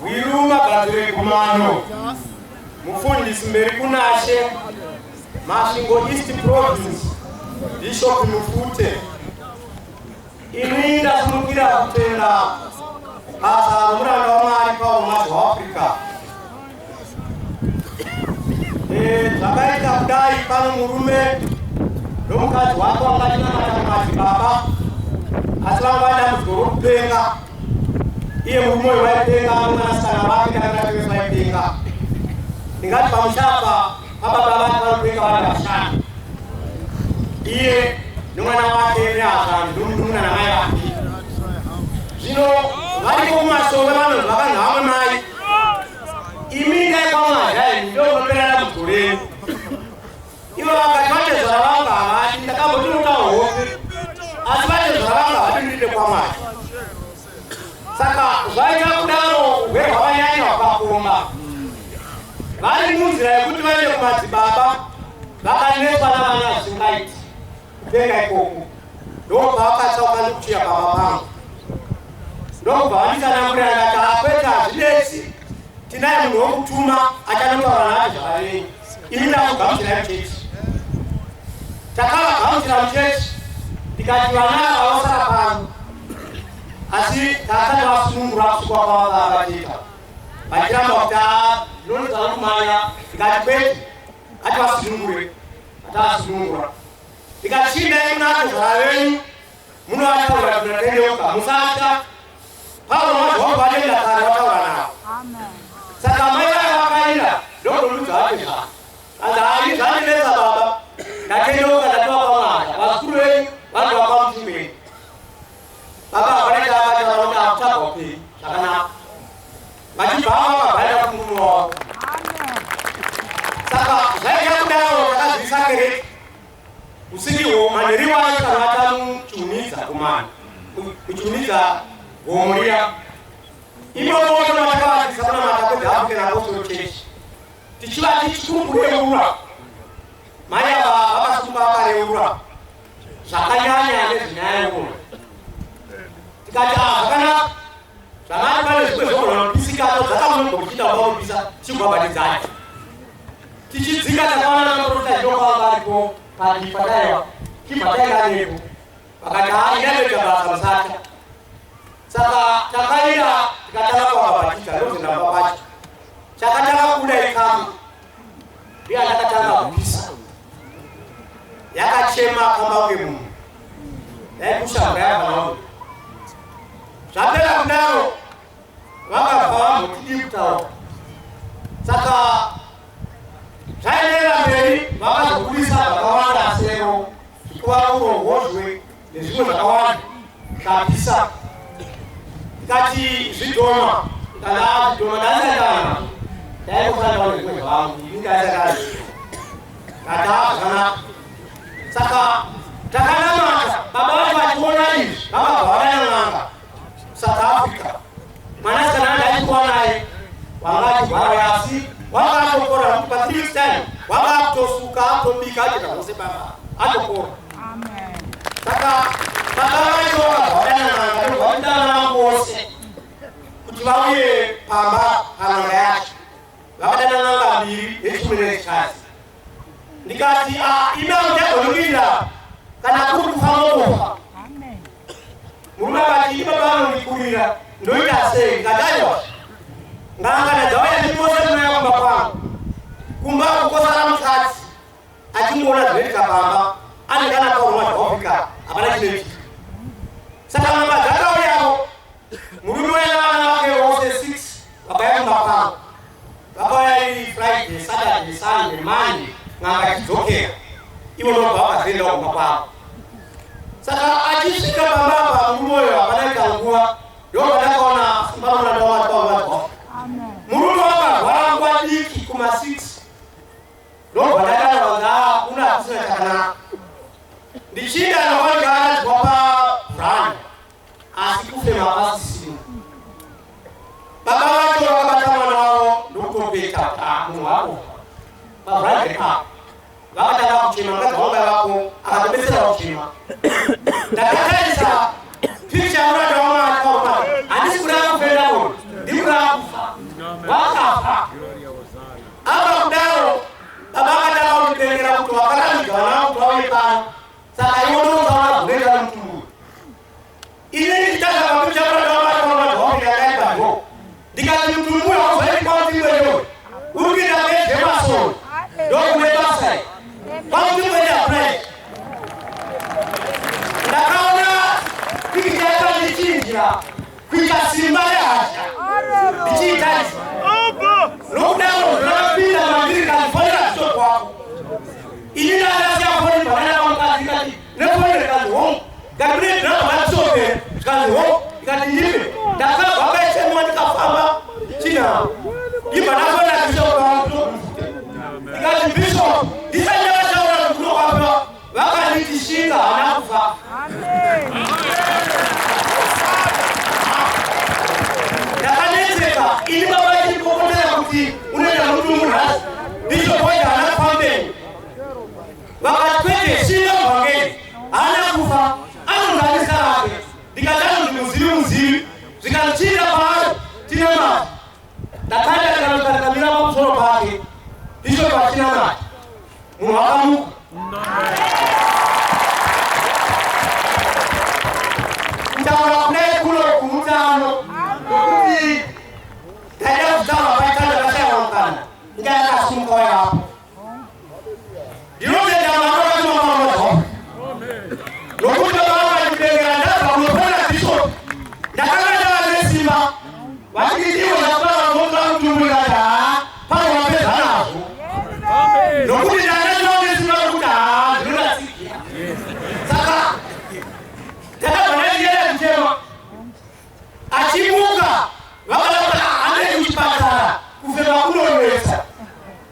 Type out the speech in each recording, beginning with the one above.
Hwiru Magadzire Gumano, Mufundisi mberi kunashe, Masvingo East Province, Bishop Mufute. Ini ndasimukira kutenda basa romuranda waMwari Paul Mazi waAfrica. Eh, zvakaita kudai pano murume nomukadzi wake wanga achinamata kumadzibaba asi vanga vane dambudziko rokupenga. Iye murume uyu waipenga nomwanasikana wake ndakanga vaipenga. Ndingati pamusha apa pababa vake vanopenga vari vashanu. Iye nomwana wake nehazvanzi nomunun'una namai vake. Zvino variko kumasowe vanonzi vakanzi vamwe mai imi ndai kwamwazha imi ndokunopera dambudziko renyu. Ivo vakati vatezvara vangu havadi ndakambotinoka hope asi vatezvara vangu havadi ndiite kwamwazha. Saka zvaita kudaro urwere hwavanyanya hwakakomba. Vari munzira yekuti vaende kumadzibaba vakanetswa navana zvisingaiti kupenga ikoko. Ndokubva ndokuchiya baba vangu. Ndokubva vanditsanangurira ndikati akwete hazvinetsi tinaye munhu wokutuma achanotaura naye zvavarei. Ini ndakugamuchirai muchechi. Takavagamuchira muchechi tikati vana ava vasara pano asi takati vasunungura kusvikwa kwavanga vachiita vachiramba kuti ndinonzi vanokumanya tikati kwete ati vasunungure atavasunungura tikati chiindai munatezvara venyu munovataurira kuti natendeuka musatya Pauro mazwa vatenda kare vataura navo saka mai vaya vakaenda ndokunudza vatezvara anzi hai zvandinetsa baba ndatendeuka ndatova kwamwazha vazukuru venyu vanotova kwamutumeni baba havana chavataura kuti akutsvaga upenyu zvakanaka vachibva vakabvaenda kumurume wavo saka zvaita kudaro takazivisa kereke usikiwo manheri wacho kana vatamuchiunidza kumana kuchiunidza gomo riya imomo tomatakavatisa kunamata kweAfrican Apostle Church tichivati chikuru kureura mai ava vakasumuka vakareura zvakanyanya nezvenyaya yemuno tikati a zvakanaka zvamati pane zvimwe zvogona kupisika dzakamunogokuchiita kwaupisa chigwabhatidzai tichidzika takaona maprofita ndokwava varipo padipa taiwa chibva taenda nepo vakati haa inanoita basa musatya saka takaenda tikatanga kwabhabhatidza ndozenda mba pacho chakatanga kubuda ikamba ndiye andakatanga kupisa yakachema kamba kunge munhu yaikusha mvura yabva zvapera kudaro vakabva vambotidii kutaura saka zvaenderera mberi vakazobudisa zvakawanda sero zvikuva urongozwe nezvimwe zvakawanda zvapisa tikati zvidhoma kana zvidhoma ndasangana ndaingosangana nezvimwe zvangu ini ndasangana kataa zvakanaka saka takanamata baba vacho vachiona izvi vakabva vakanamanga South Africa mwanasikana anga achikuwa naye wanga achirwara asi wanga atopora kuti pa 3 weeks time wanga akutosuka akutobika achiita zvose baba atopora. Saka baba vacho vakabva vadanana ndobva vadanana vose kuti vauye pamba pan'anga yacho vakadanana vaviri vechirume nechikadzi ndikati ah, imi amuchagonimirira kana kuri kufa motofa murume akati imi baba vanondikurira ndoita sei ndikati aiwa ngangana dzauya ndimose munouya kumba kwangu kumba kukosara mukadzi achingoona zvinoitika pamba anenge ana kaurwa zvawafika hapana chinoitika saka mama dzakauyawo murume wena vana vake vose 6 vakauya kumba kwangu vakauya iri Friday, Saturday, Sunday, Monday n'anga ichidzokera ivo ndobva vakazoenda kumba kwavo saka achisvika pamba apa murume uyo hapana ita nguva ndobva ndakaona simba muranda wamatikwavadzwa murume wakarwara nguva diki kuma 6 ndobva ndadaro nga una hakusina chakanaka ndichinda nokwange aradzwa pavranda asi kufema pasisina baba vacho vakabata mwana wavo ndokutopeta ah, munhu wako pavranda ipapo vakatanga kuchema mukadzi wangu vako akatobetsera kuchema ndakatarisa picha muranda wamwari handisi kuda kufenda uyu ndiri kuda kufa. Ndikati mutumbi uyu hauzoendi kwamutimwenewe, uri kuenda kwejemasoni, ndokune basa iri. Kwamutimwene hakuna iri. Ndakaona pikicha yakandichinjira kuita simba rehasha ndichiitarisa. Nokudaro ndakapinda mandiri kandifonera bishop wako. Ini ndakasiya foni panana pamukadzi ndikati nefoni rikanzi hongu. Ndikati mune dhirama mabishop here? Zvikanzi hongu. Ndikati ndipe. Ndakabva paitsemwa ndikafamba chinhambwe. Ndibva ndafonera bishop wangu. Ndikati bishop ndisati ndakataura kuti kunokwapa vakanditi shinga haana kufa. Ndakanetseka ini baba vachindipopotera kuti unoenda mutumbu nhasi. Bishop waiti haana kufa mberi. Vakati kwete shinga muvhangeri haana kufa anonzi zita rake. Ndikati anonzi muzivi muzivi zvikanzi chienda paari tinamate. Ndakaenda ndikanoita ndikamira pamusoro pake bishop achinamata. Munhu akamuka. Kutaura kudai kuno kumutano nokuti taida kutaura paitano takashaiwa mukana inga yakasimuka wayapo. Ndinotenda Mwari wakatuma mwana waJehovha. Nokuti baba vakandipengera ndabva kunopona bishop. Ndakanga ndava nesimba. Vachiti ivo ndakutaura unotora mutumbu ndikati haa pano wapedza nazvo. Nokuti ndanga ndava nesimba rokuti haa ndinorasikira. Saka ndakabva ndachienda kuchema. Achimuka vakada kuti handei kuchipatara kufema kunonetsa.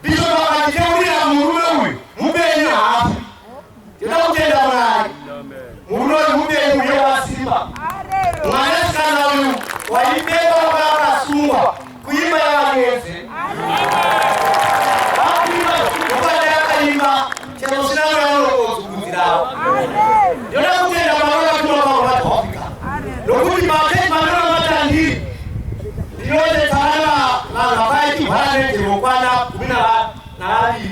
Bishop akanditeurira murume uyu mupenyu haafi. Ndinoda kutenda Mwari. Murume uyu mupenyu uye wasimba. Mwanasikana uyu waibekwa wanga akasungwa kuimba yavanyenze. Vakuimba zvokwadi akaimba chero usina mweya unokodzikudzirawo. Ndinoda kutenda Mwari wakatuma Pauro vaJofika. Nokuti pachechi pandinonamata ndiri ndinotetsana vanhu vakaitirwa nedhemokwana 12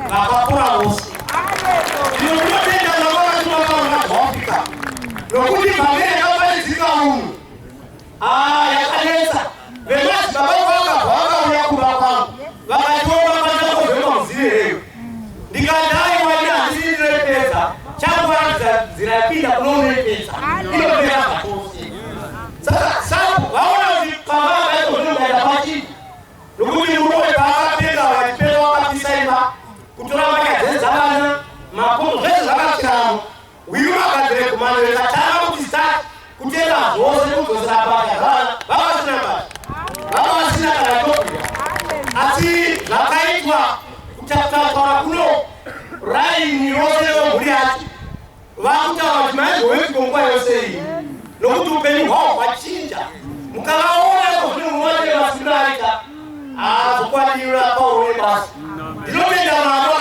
vakapora vose. Ndinotenda Mwari wakatuma Pauro vaJofika. Nokuti vhangeri yakaparidzika umu yakanetsa. Vemadzibaba vakabva vakauya kumba kwangu vakatiomba pandakobvema muzive heyo. Ndikati aiwa ini handisi ndinoipedza changu nzira yapinda kunonoipedza inopera zvachose. Saka sabu vaona kuti pamba vakaizozvinogaira pachii nokuti murume paakapenga vachipenga vakapisa imba kutora mbatya dzese dzavana makomo zvese zvakasviramo uyu akadzire kumano ikatanga kuti start kutenga zvose kudzosera mbatya dzavana vava vasina mbatya vava vasina kana chokudya asi zvakaitwa kutaura kuno raini rose yemhuri yacho vakutaura kuti maizovepiko nguva yose iyi nokuti upenyu hwavo hwachinja mukavaona iko zvino munovaite masimba aita zvokwadi pauro nebasa ndinotenda Mwari.